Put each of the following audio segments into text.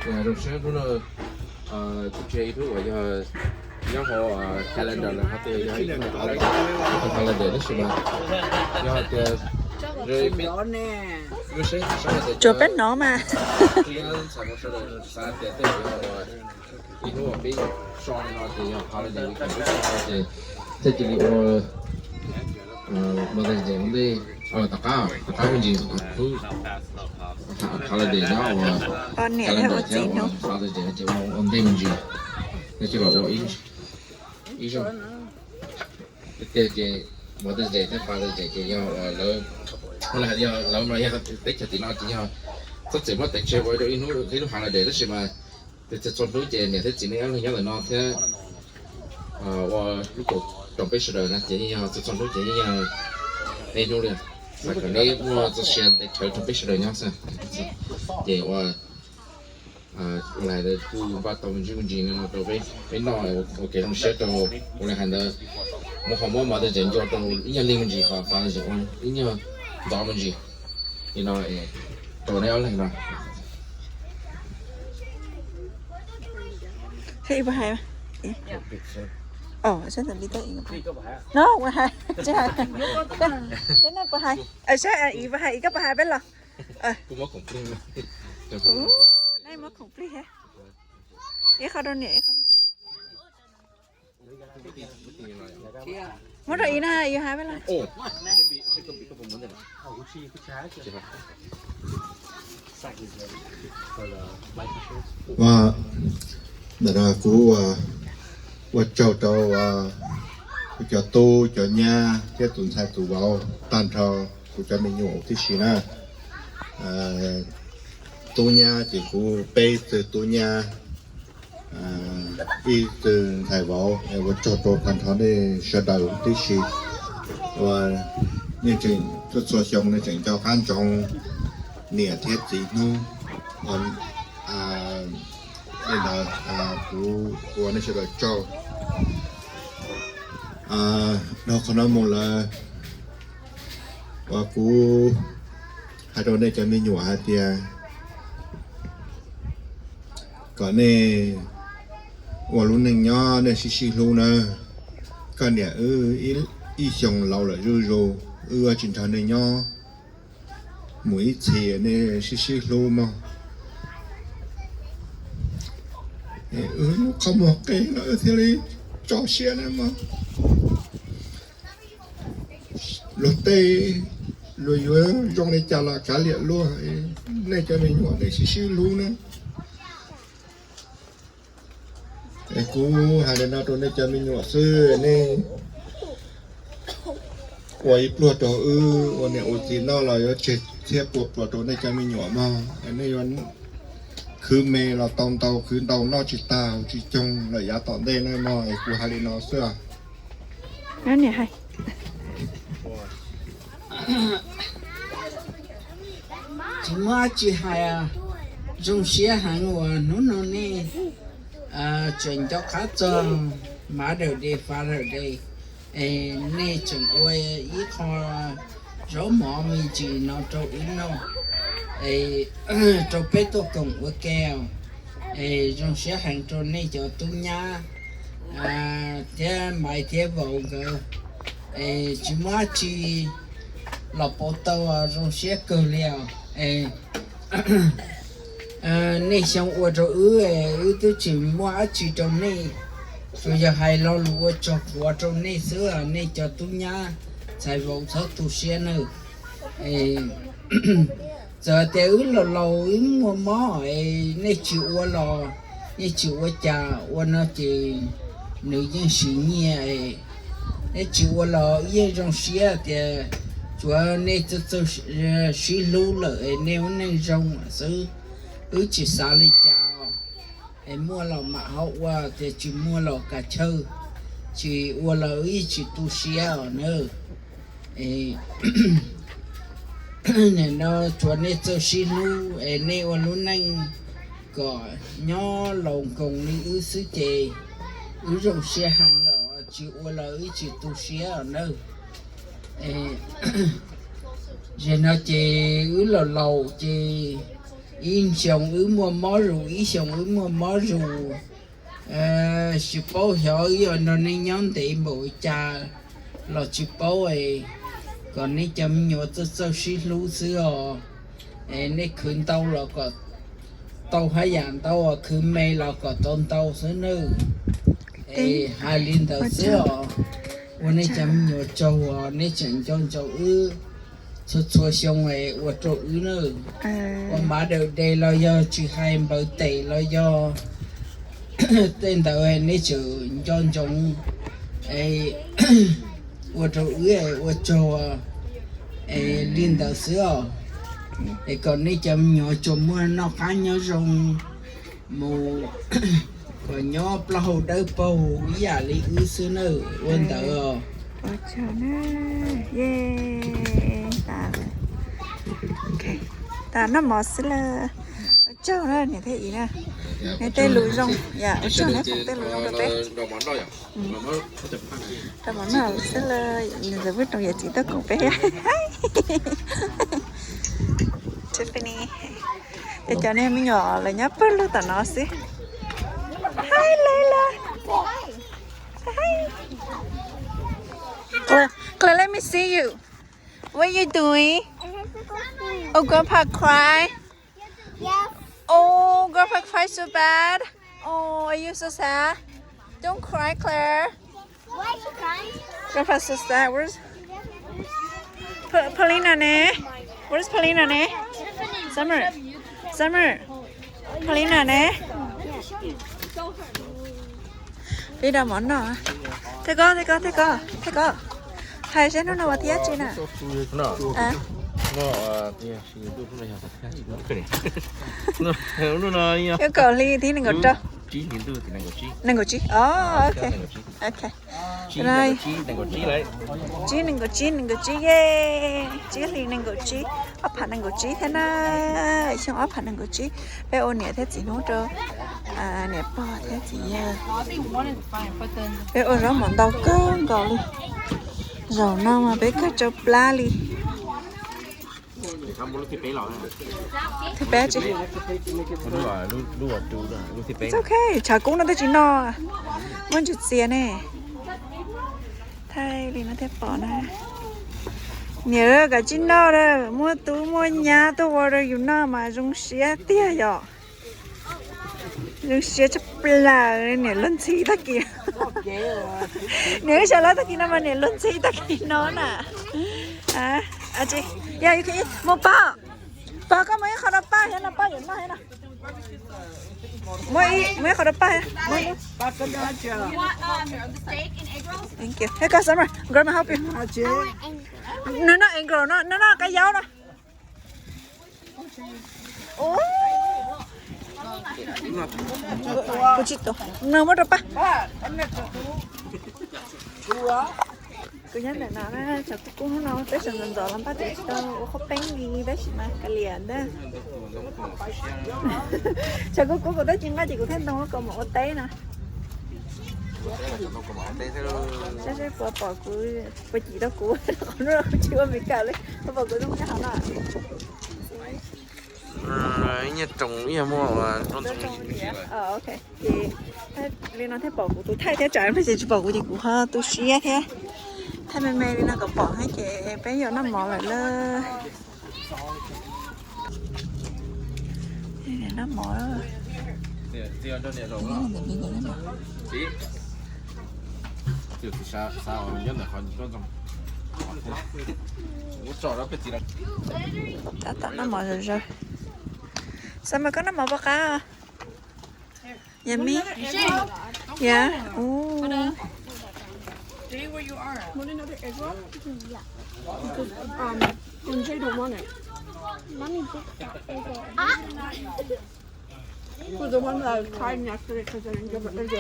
Zoo siab hnub no kuv tseg ib hnub uas yog nyob hauv calendar lawm, hais tias yog ib hnub holiday tab sis mas yog hais tias lub seb sab hais tias cov peb hnov mas ntxhais hmoob sawv daws xav tias tej zaum yog ib hnub uas peb so li no ces yog holiday weekend peb so ces thiaj cia li ua Mother's Day ua ntej, tom qab tom qab me ntsis hnub holiday nyob ua calendar thiab ua Father's Day ces ua ua ntej me ntsis, no ces los ua ib zaug. Tiag tiag ces Mother's Day thiab Father's Day ces yog uas lawv, ua li hais tias lawv mas yog teb chaws tim no ces yog txhob txwm muab teev tseg ua rau ib hnub, ib hnub holiday tab sis mas txhua txhua hnub ces niam thiab txiv nej ob leeg nyob ntawm no thiab ua lub kaum rau peb sawv daws na ces yeej yog txhua txhua hnub ces yeej yog ib hnub li, xav kom neb muaj txoj sia ntev dhawv rau peb sawv daws nyob xwb. Ces ua ua li hais tias kuj npaj tau me ntsis me ntsis no rau peb noj ua kev zoo siab rau, ua li hais ntawd mus ho muab Mother's Day nco rau ib nyuag lig me ntsis qhov Father's Day ua ib nyuag ntxov me ntsis li no rau neb ob leeg no. Saib, muab rau ib na, yus hais peb los. Ua, ntawm no kuv ua tsaug rau kuv cov tub cov nyab thiab tus ntxhais tus vauv tag nrho kuv cov me nyuam tib si na. Tub nyab ces kuv peb txwg tub nyab, ib txwg ntxhais vauv, ua tsaug rau tag nrho nej sawv daws tib si. Ua, nej tseem txhua txhua xyoo nej tseem nco qab ntsoov niam thiab txiv hnub. Ua li ntawd kuv ua nej sawv daws tsaug. Dhau qhov no mus lawm, uas kuv hais rau nej cov me nyuam hais tias kom nej ua lub neej nyob nej sib sib hlub na. Koj niam wb ib xyoos laus lawm zuj zus, wb tsis nrog nej nyob mus ib txhis, nej sib sib hlub mog. Wb lub qhov muag qis no wb thiaj li tso siab na mog. Luag tej luag yuav zoo li cas los kav liam luag, nej cov me nyuam nej sib sib hlub na. Es kuv hais li no rau nej cov me nyuam xwb, nej ua ib pluag rau wb ua niam ua txiv noj los yuav tseg txhiab pua pluas rau nej cov me nyuam mog. Nej yuav khwv me los tau ntau, khwv ntau noj tsis tag tsis coog lawm yav tom ntej na mog. Es kuv hais li no xwb. Tsis muaj dab tsi hais, zoo siab heev uas hnub no nej tseem nco qab txog Mother's Day, Father's Day, es nej tseem ua ib qho zaub mov me ntsis no rau wb noj, es rau peb tuaj koom ua ke. Es zoo siab heev rau nej cov tub nyab thiab Maiv thiab Vauv nkawd, es tsis muaj dab tsi los pauv tau, zoo siab kawg li os. Es nej xyoo ua rau wb, wb twb tsis muaj dab tsi rau nej, tsuas yog hais lo lus ua tsaug quav rau nej xwb, nej cov tub nyab ntxhais vauv txhob tu siab nawb. Txawm tias wb los laus wb muaj mob, nej tsis ua los, nej tsis ua cas ua no ces nws yeej siv nyiaj. Nej tsis ua los wb yeej zoo siab tias tsuav nej txawj txawj sib hlub lawm es nej ua neej zoo xwb. Wb tsis xav li cas, es muaj los mam ho ua, tias tsis muaj los kav chawj, tsis ua los wb yeej tsis tu siab os nawb. Nim no tsuav nej txawj sib hlub es nej ua lub neej kom nyob laus nkoos li wb xwb ces wb zoo siab heev lawm, tsis ua los wb tsis tu siab os nawb. Zaum no ces wb los laus ces Ib xyoos wb muaj mob zus, ib xyoos wb muaj mob zus. Tsis paub xyov wb yuav nrog nej nyob ntev npaum li cas los tsis paub es, kom nej cov me nyuam txawj txawj sib hlub xwb os. Es nej khwv ntau los kom tau haj yam ntau, khwv me los kom tau ntau xwb nawb. Es hais li ntawd xwb os. Ua nej cov me nyuam tsaug uas nej tseem nco ntsoov wb txhua txhua xyoo es ua rau wb nawb. Ua Mother's Day los yog tsis hais npaws tes los yog tej ntawd nej tseem nco ntsoov es ua rau wb es ua tsaug. Es li ntawd xwb os. Es kom nej cov me nyuam tsuas muaj noj qab nyob zoo mus, kom nyob plaub hau dawb paug ib yam li wb xwb nawb. Ua ntawd os. Ua tsaug na. Ye, tas lawm. Tas noj mov xwb lawm. Ua tsaug na niam thiab txiv na. Neb tej lus zoo, ua tsaug neb foom tej lus zoo rau peb. Rau mov noj xwb lawm, nws ntxawm Vwj Roos yawm txiv tuaj koom peb. Tiffany. Ces cov niag me nyuam lawv nyob pawg lug tom no xwb. Hi Layla. Hi. Claire, Claire, let me see you. What are you doing? Oh, Grandpa cry. Oh, Grandpa cry so bad. Oh, are you so sad? Don't cry, Claire. Why is she crying? Grandpa's so sad. Where's Pa- Paulina ne? Where's Paulina ne? Summer. Summer. Paulina ne? Peb rau mov noj. Thej Koob, Thej Koob, Thej Koob, Thej Koob. Hais seb hnub no ua tiab tsi na? Ib kaum hli thib nees nkaum rau. Nees nkaum tsib. Oh, ok. Ok. Tsib nees nkaum tsib, nees nkaum tsib ye. Tsib hli nees nkaum tsib, ob phav nees nkaum tsib thiab na. Xyoo ob phav nees nkaum tsib, peb ua niam thiab txiv hnub rau niam pog thiab txiv yawg. Peb ua zaub mov ntau kawg nkaus li. Zaum no mas peb kawg tsau plab li. Thib peb tsi? It's ok, tshav kub no twb tsis noj, muaj ntsis txias ne. Thaij li no thiaj pom na. Niam, kav tsij noj, muaj tub muaj nyab tuaj ua rau yus noj mas zoo siab tiag yom. Zoo siab tshaj plaws, niam luag ntxhi tag kis. Niam wb sawv lawv tag kis no mas niam luag ntxhi tag kis no na. Yog, mus Pog, Pog koj muab ib qho rau Paj thiab no, Paj yuav noj thiab no. Muab ib qho rau Paj thiab. Thank you. Here comes Summer. Grandma help you. No, no, egg roll no, no, no, kab yaub no. Kuv tsis tuav, no muab rau Paj. Kuv nyob ntawm no na, tshav kub kub hnub no peb sawv ntxov ntxov los npaj tias tsis tau ua qhaub peeb li tab sis mas kav liam ntag. Tshav kub kub kuv twb tsis npaj ces kuv thiaj ntoo kaus mom ua teb no. Saib seb puas pom kuv, puas cim tau kuv, qhov no kuv tsis ua Meskas li, puas pom kuv zoo nyob hauv no. Ib nyuag roos ib yam muaj ua rau ntxoov. Ces li no thiaj pom kuv tus thaij thiab, tsam ib pliag ces tsis pom kuv ces kuv ho tu siab thiab. Thaij me me li no kom pom thiab ces peb yuav noj mov lawm lauj. Noj mov. Tab tom noj mov zom zaws. Xav mas koj noj mov puas qab? Yummy. Yeah. Ooh. Jay, where you are? Want another egg roll? Yeah. Because, um, and Jay don't want it. Mommy just got egg roll. For the one that I was crying yesterday because I didn't give her egg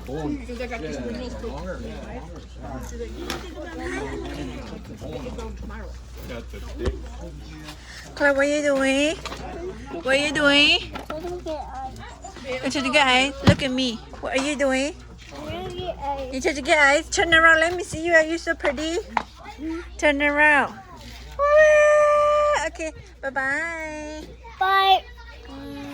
roll. They got this really cool. Chloe, what are you doing? What are you doing? You trying to get ice? Look at me. What are you doing? You trying to get ice? Turn around. Let me see you. Are you so pretty? Turn around. Wow. Ok, bye bye. Bye.